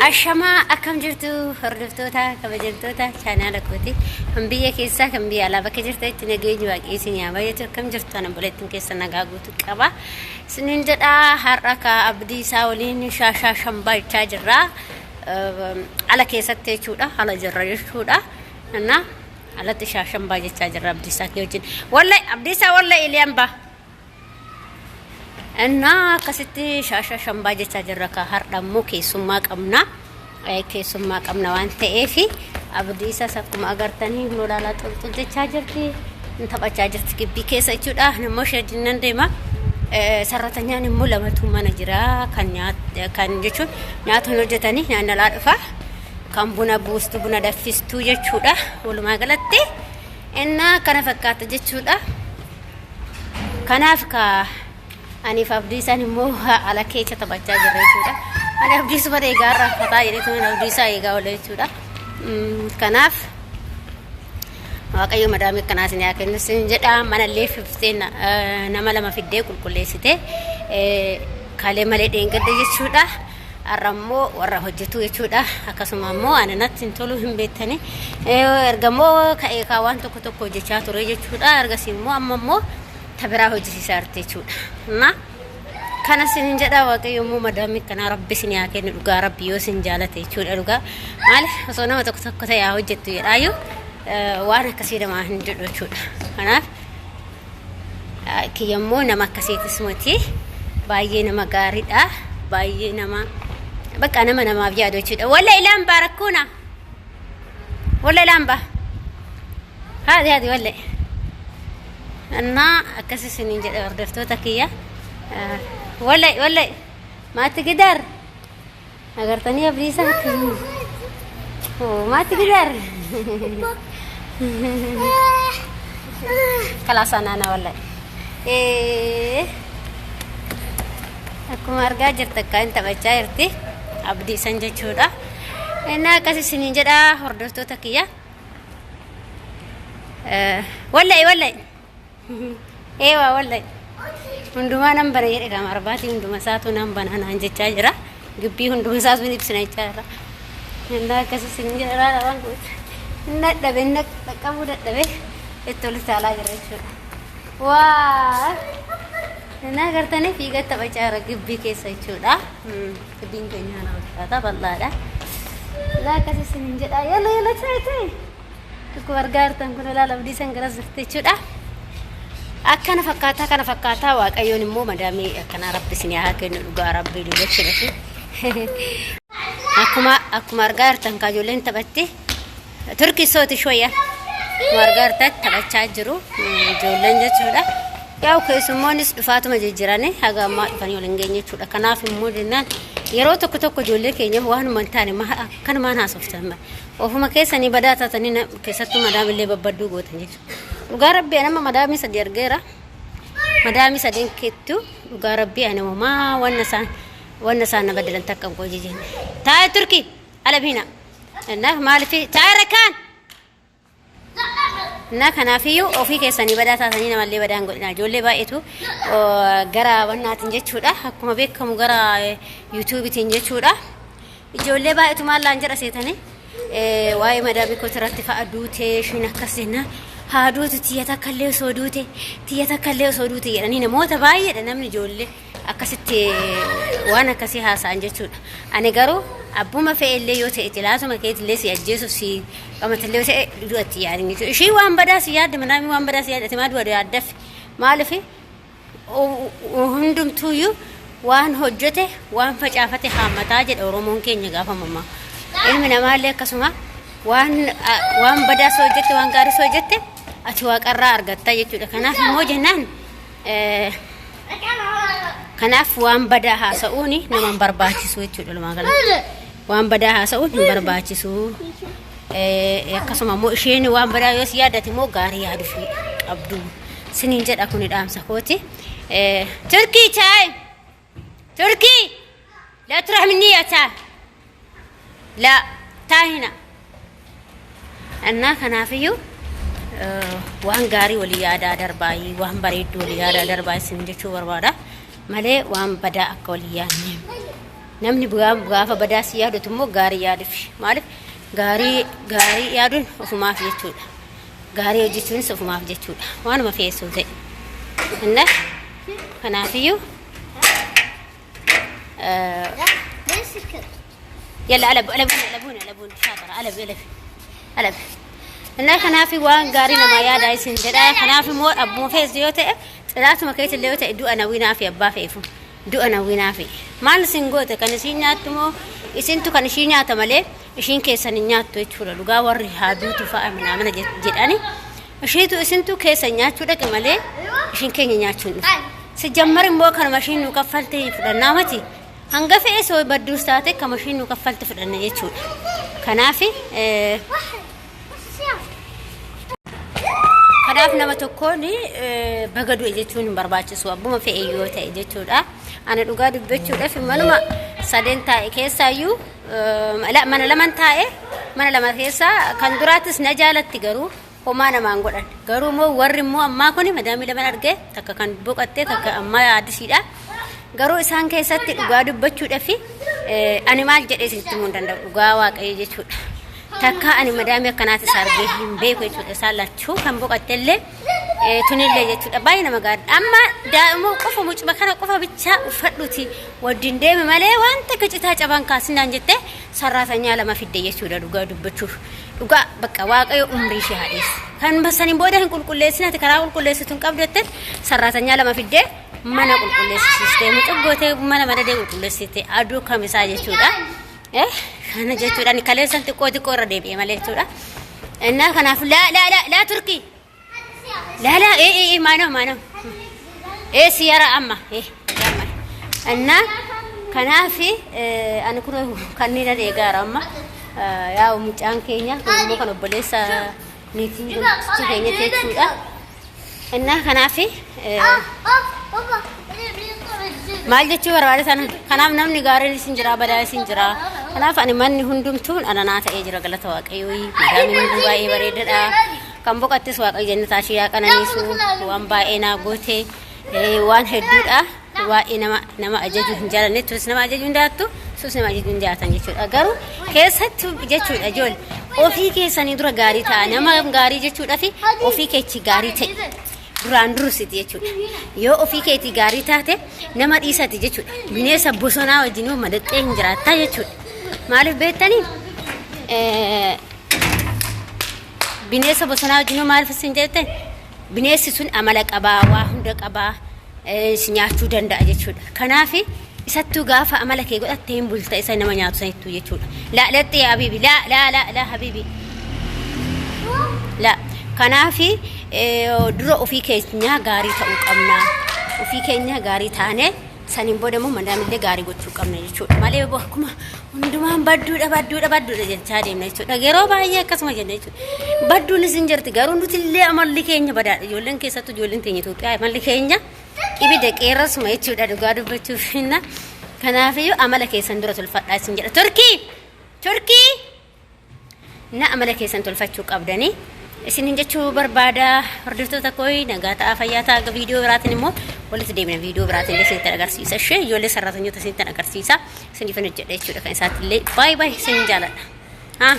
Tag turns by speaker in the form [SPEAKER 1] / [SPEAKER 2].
[SPEAKER 1] Ashamaa akkam jirtu hordoftoota kabajamtoota chaanaala kooti kan biyya keessaa kan biyya alaa bakka jirtanitti nageenyi waaqii isin haa baay'atu. Akkam jirtu? Ana buleettiin keessa nagaa guutuu qaba isinin jedha. Har'a ka abdii isaa waliin shaashaa shambaa jechaa jirra, ala keessatti jechuudha, ala jirra jechuudha. Na alatti shaashambaa jechaa jirra abdii isaa kee wajjin. Wallahi abdii isaa, wallahi iliyaan baa Innaa akkasitti shaasha shambaa jechaa jirra ka har'a immoo keessummaa qabna. Keessummaa qabna waan ta'eef abdii isaas akkuma agartanii lolaalaa xulxul jechaa jirti. Taphachaa jirti gibbii keessa jechuudha. Immoo ishee wajjin nan deema. Sarratanyaan immoo lamatu mana jira kan nyaata kan jechuun nyaata hin hojjetanii nyaanni alaa dhufa. Kan buna buustu buna danfistuu jechuudha. Walumaa galatti innaa kana fakkaata jechuudha. Kanaaf ka aniif Abdiisaan immoo ala keessa taphachaa jirra jechuudha. Ani Abdiisuma eegaa irraanfataa jedhetu Abdiisaa eegaa oola jechuudha. Kanaaf Waaqayyo madaamii akkanaa isin haa kennu isin jedha. Manallee fiftee nama lama fiddee qulqulleessite kalee malee dheengadda jechuudha. Har'a immoo warra hojjetu jechuudha. Akkasuma immoo ani natti hin tolu hin beektani. Erga immoo ka'ee kaa waan tokko tokko hojjechaa ture jechuudha. Ergasii immoo amma immoo tabiraa hojjisiisaa jirti jechuudha. Na kana isin jedha. Waaqayyo immoo madaamii kanaa rabbi isin haa kennu dhugaa rabbi yoo isin jaalate jechuudha dhugaa. Maaliif osoo nama tokko tokko ta'e haa hojjettu jedhaayyuu waan akkasii namaa hin jedhu jechuudha. Kanaaf kiyya immoo nama akkasiitis miti, baay'ee nama gaariidha, baay'ee nama bakka nama namaaf yaadu jechuudha. Walla ilaan baarakkuuna walla ilaan baa haati haati walla innaa akkas isiniin jedhe hordoftoota kiyya. Walla walla maatti gidaar agartanii abdiisaa akkasuma maatti gidaar kalaasaa naana walla akkuma argaa jirta akka hin taphachaa jirti abdiisan jechuudha. Innaa akkas isiniin jedha hordoftoota kiyya. Wallahi wallahi eewa wallahi hundumaa nan bana jedhe kama arbaatii hunduma isaatu nan bana naan jechaa jira. Gibbii hunduma isaatu hin ibsina jechaa jira. Innaa akkas isiniin jedha. Laala waan kun hin dadhabe, hin dhaqqabuu dadhabe, itti ol utaalaa jira jechuudha. Waa innaa agartanii fiigaa taphachaa jira gibbii keessa jechuudha. Gibbiin keenya kana fakkaata, bal'aadha. Laa akkas isiniin jedha. Yalla yalla ta'e ta'e. Akkuma argaa jirtan kun ilaala abdiisan garas jirti jechuudha. Akkana fakkaataa kana fakkaataa. Waaqayyoon immoo madaamii akkanaa rabbi isin haa kennu dhugaa rabbi dubbachuudhaaf. Akkuma argaa jirtan kaajoleen taphatti. Turkii sooti shoya. Akkuma argaa jirtan taphachaa jiru ijoolleen jechuudha. Yaa'u keessummoonnis dhufaatuma jijjiiranii haga ammaa dhufanii wal hin geenye jechuudha. Kanaaf immoo jennaan yeroo tokko tokko ijoollee keenya waanuma hin taane akkanumaan haasoftan. Ofuma keessanii badaa taatanii keessattuu madaamillee babbadduu gootan jechuudha. Dhugaa rabbii ani amma madaamii sadi argeera. Madaamii sadeen keettu dhugaa rabbii ani homaa wanna isaan na badalan takka hin qoji jenne. Taa'e Turkii ala biina. Innaaf maaliif taa'e rakkaan? Innaa kanaafiyyuu ofii keessanii badaa taatanii namallee badaa hin godhina. Ijoollee baay'eetu gara wannaatiin jechuudha. Akkuma beekamu gara yuutuubiitiin jechuudha. Ijoollee baay'eetu maal laan jedha seetanii waa'ee madaamii kooti irratti fa'a duutee ishiin akkas jenna. Haa duutu, tiyya takka illee osoo duute, tiyya takka illee osoo duute jedhanii namoota baay'eedha namni ijoollee akkasitti waan akkasii haasa'an jechuudha. Ani garuu abbuma fe'e illee yoo ta'e xilaatuma keetillee si ajjeesuuf si qamatillee yoo ta'e du'atti yaadin jechuudha. Ishii waan badaa si yaadde, madaamii waan badaa si yaadde, ati maa du'a yaaddaaf? Maaliif hundumtuuyyuu waan hojjete waan facaafate haammataa jedha Oromoon keenya gaafa mammaa. Ilmi namaallee akkasuma waan badaa si hojjette waan gaarii si hojjette ati waaqarraa argatta jechuudha. Kanaaf immoo jennaan kanaaf waan badaa haasa'uun nama hin barbaachisu jechuudha walumaa galatti. Waan badaa haasa'uun hin barbaachisu. Akkasuma immoo isheen waan badaa yoo si yaadate immoo gaarii yaaduuf qabdu. Siniin jedha, kuni dhaamsa kooti. Turkii chaay! Turkii! لا تروح مني يا تا لا تا هنا. Innaa kanaafiyyuu waan gaarii walii yaadaa darbaayii, waan bareedduu walii yaadaa darbaa isin jechuu barbaada malee waan badaa akka walii yaadne. Namni gaafa badaa si yaadatu immoo gaarii yaaduuf. Maaliif gaarii gaarii yaaduun ofumaaf jechuudha. Gaarii hojjechuunis ofumaaf jechuudha. Waanuma feesuu ta'e. Inna kanaafiyyuu يلا قلب قلبونا قلبونا قلبونا شاطرة قلب قلب قلب እና kanaaf waan gaarii namaa yaadaa isin jedha. Kanaaf immoo abbuma fees yoo ta'e, xilaatuma keessa illee yoo ta'e, du'a nawwinaa fi abbaa feefu du'a nawwinaa fi maal isin goote? Kan isiin nyaattu moo isintu kan ishii nyaata malee ishiin keessan hin nyaattu jechuudha. Dhugaa warri haaduutu fa'a minaamina jedhani ishiitu isintu keessa nyaachuu dhaqe malee ishiin keenya nyaachuu hin dhufu. Sijammar immoo kanuma ishiin nu kaffalte fudhannaa mati. Hanga fe'e soo badduus taate kama ishiin nu kaffalte fudhanna jechuudha. Kanaaf kanaaf nama tokkoon baga du'e jechuun hin barbaachisu, abbuma fe'e yoo ta'e jechuudha. Ani dhugaa dubbachuudhaaf manuma sadeen taa'e keessaayyuu, mana laman taa'e, mana lama keessaa kan duraattis na jaalatti, garuu homaa namaan godhan. Garuu immoo warri immoo ammaa kun madaamii laman argee, takka kan boqottee, takka ammaa addisiidha. Garuu isaan keessatti dhugaa dubbachuudhaaf ani maal jedhee isinitti himuu hin danda'u, dhugaa Waaqayyo jechuudha. Takka ani madaamii akkanaatis argee hin beeku jechuudha. Isaan lachuu kan boqotte illee tunillee jechuudha. Baay'ee nama gaariidha. Amma daa'immoo qofa mucuma kana qofa bichaa uffadhuti wajjin deeme malee wanta akka citaa cabaan kaasinaan jettee sarraatanyaa lama fidde jechuudha dhugaa dubbachuuf. Dhugaa bakka Waaqayyo umrii ishee haa dheessu. Kan saniin booda hin qulqulleessinati karaa qulqulleessitu hin qabdu jettee sarraatanyaa lama fiddee mana qulqulleessistee mucuggootee mana madadee qulqulleessite aduu kamisaa jechuudha. Kana jechuudha ani kaleessan xiqqoo xiqqoo irra deebi'e malee jechuudha. Innaa kanaaf laa laa laa laa Turkii laa laa ee ee maanoo maanoo ee siyara amma ee amma. Innaa kanaaf ani kun kanneen adeegaara amma yaa mucaan keenya kun immoo kan obboleessa niitii namticha keenya jechuudha. Innaa kanaaf maal jechuu barbaade sana, kanaaf namni gaariin isin jira, badaa isin jira. Kanaaf ani manni hundumtuun ananaa ta'ee jira, galata Waaqayyoo. Madaamiin hunduu baay'ee bareedadha. Kan boqottes Waaqayyo jannataa ishee haa qananiisu. Waan baay'ee naa goote, waan hedduudha. Waa'ee nama nama ajajuu hin jaalanne, tus nama ajajuu hin jaalattu, sus nama ajajuu hin jaalatan jechuudha. Garuu keessattuu jechuudha, ijoollee ofii keessanii dura gaarii ta'a. Nama gaarii jechuudha fi ofii keechi gaarii ta'e duraan dursiti jechuudha. Yoo ofii keetii gaarii taate nama dhiisati jechuudha. Bineensa bosonaa wajjin madaxxee hin jiraattaa jechuudha. Maaliif beektanii? Bineensa bosonaa wajjin maaliif isin jettan, bineensi sun amala qabaa, waa hunda qabaa, si nyaachuu danda'a jechuudha. Kanaaf isattuu gaafa amala kee godhatte hin bulta isa nama nyaatu sanittuu jechuudha. Laa latti yaa habiibi, laa laa laa laa habiibi. Laa kanaaf dura ofii keenya gaarii ta'uu qabna. Ofii keenya gaarii taane saniin booda immoo madaamillee gaarii gochuu qabna jechuudha. Malee akkuma hundumaan badduudha badduudha badduudha jechaa deemna jechuudha. Yeroo baay'ee akkasuma jenna jechuudha. Badduunis hin jirti, garuu nuti illee amalli keenya badaadha. Ijoolleen keessattuu ijoolleen teenya Itoophiyaa amalli keenya ibidda qeerrasuma jechuudha dhugaa dubbachuuf hinna. Kanaafiyyuu amala keessan dura tolfadhaa isin jedha. Turkii! Turkii! Na amala keessan tolfachuu qabdanii. Isinin jechuu barbaada, hordoftoota koo, nagaa ta'aa, fayyaa ta'aa. Viidiyoo biraatiin immoo walitti deemina. Viidiyoo biraatiin illee isinitti agarsiisa. Ishee ijoollee sararatanyoota isinitti agarsiisa. Isiniifan hojjedha jechuudha kan isaatti illee. Baay'ee baay'ee isin jaaladha. Haa.